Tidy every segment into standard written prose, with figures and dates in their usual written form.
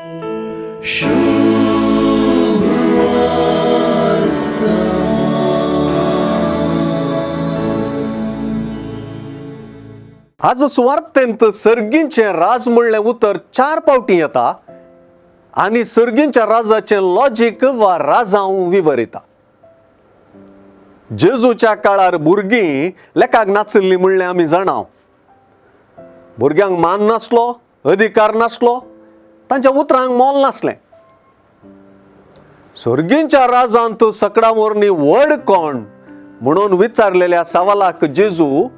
आज सुवार्थेंत सर्गींचें राज म्हणलें उतर चार पावटी येता आनी सर्गींच्या राजाचें लॉजीक वा राजांव विवरिता. जेजूच्या काळार भुरगीं लेखाक नाशिल्लीं म्हणलें आमी जाणाव. भुरग्यांक मान नासलो, अधिकार नासलो, तांच्या उतरांक मोल नासलें. सर्गींच्या राजांत सकडां वरवीं व्हड कोण म्हणून विचारलेल्या सवालाक जेजू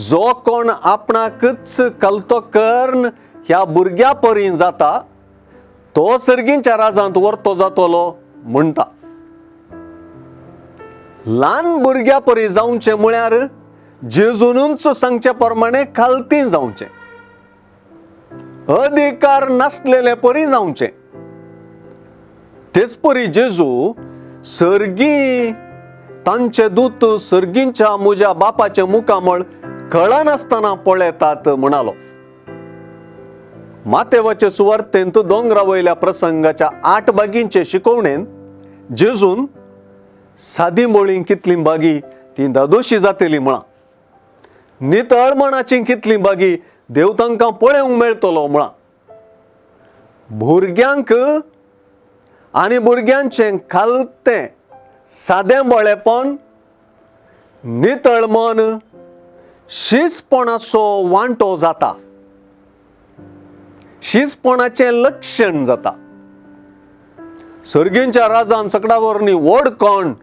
जो कोण आपणाकच कलतो कर्ण ह्या भुरग्या परी जाता तो सर्गींच्या राजांत व्हरतो जातलो म्हणटा. ल्हान भुरग्या परी जावचें म्हळ्यार जेजूनच सांगचे प्रमाणे खालती जावचें, अधिकार नासलेले परी जावचें. तेच परी जेजू सर्गी तांचे दूत सर्गींच्या म्हज्या बापाचें मुखामळ कळनासतना पळयतात म्हणालो. मातेवाचे सुवार्तेंत दोंगरा वयल्या प्रसंगाच्या 8 बागींचे शिकवणेन जेजून सादी मोळी कितली बागी ती दादोशी जातली म्हळां, नितळ मनाची कितली बागी देव तांकां पळोवंक मेळटलो म्हळां. भुरग्यांक आनी भुरग्यांचें खालतें सादें बळेपण, नितळ मन, शिसपणाचो वांटो जाता, शिसपणाचें लक्षण जाता. सर्गींच्या राजान सकडां वरवीं व्हड कोण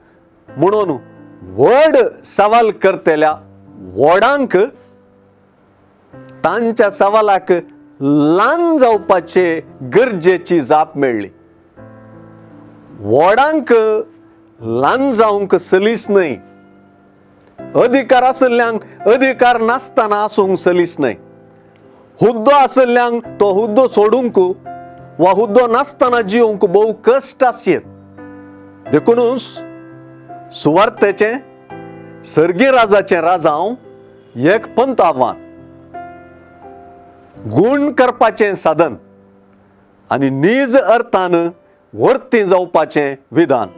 म्हणून व्हड सवाल करतल्या व्हडांक तांच्या सवालाक ल्हान जावपाचे गरजेची जाप मेळ्ळी. व्हडांक ल्हान जावंक सलीस न्हय, अधिकार आशिल्ल्यांक अधिकार नासतना आसूंक सलीस न्हय, हुद्दो आशिल्ल्यांक तो हुद्दो सोडूंक वा हुद्दो नासतना जिवंक भोव कश्ट आसयेत. देखुनूच सुवार्थेचें सर्गी राजाचें राजांव एक पंत आव्हान, गूण करपाचें साधन आनी नीज अर्थान वर्ती जावपाचें विधान.